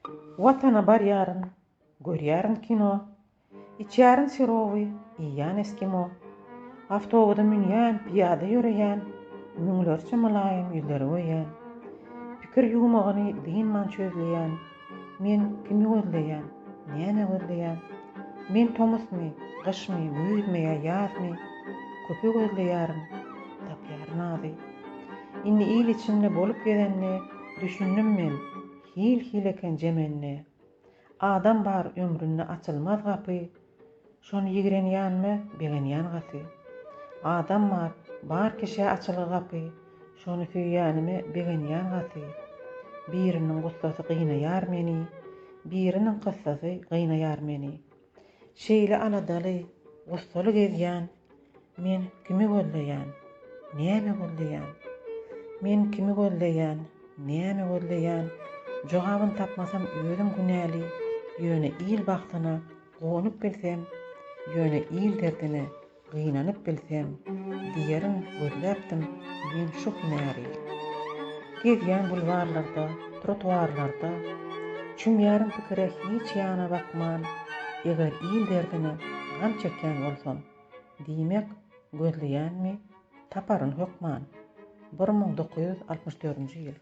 Watana barýaryn, görýärin kino, Içýärin sirowy, iýýän eskimo. Awtobusa münýän, pyýada ýöreýän, Müňlerçe mylaýym ýüzleri görýän. Pikir ýumagyny dynman çözleýän, Men kimi gözleýän, näme gözleýän? Men tomusmy, gyşmy, güýzmi ýa ýazmy, Köpi gözleýärin, tapýaryn azy. Indi il içinde bolup gezende, Düşündim men, hil-hil eken jemende. Adam bar ömründe açylmaz gapy, Şony ýigrenýänme begenýän gaty. Adam bar, bar kişä açylgy gapy, Şony söýýänime begenýän gaty. Biriniň gussasy gynaýar meni, Biriniň kyssasy gynaýar meni. Şeýle aladaly, gussaly gezýän, Men kimi gözleýän, näme gözleýän? Men kimi gözleýän, näme gözleýän? Jogabyn tapmasam özüm günäli, Ýöne il bagtyna guwanyp bilsem, Ýöne il derdine gynanyp bilsem, Diýerin gözläpdim men şu hünäri. Gezýän bulwarlarda, trotuarlarda, Çümýärin pikire hiç ýana bakman, Eger il derdine gam çekýän bolsam, Diýmek, gözleýänmi taparyn hökman. 1964-nji ýyl.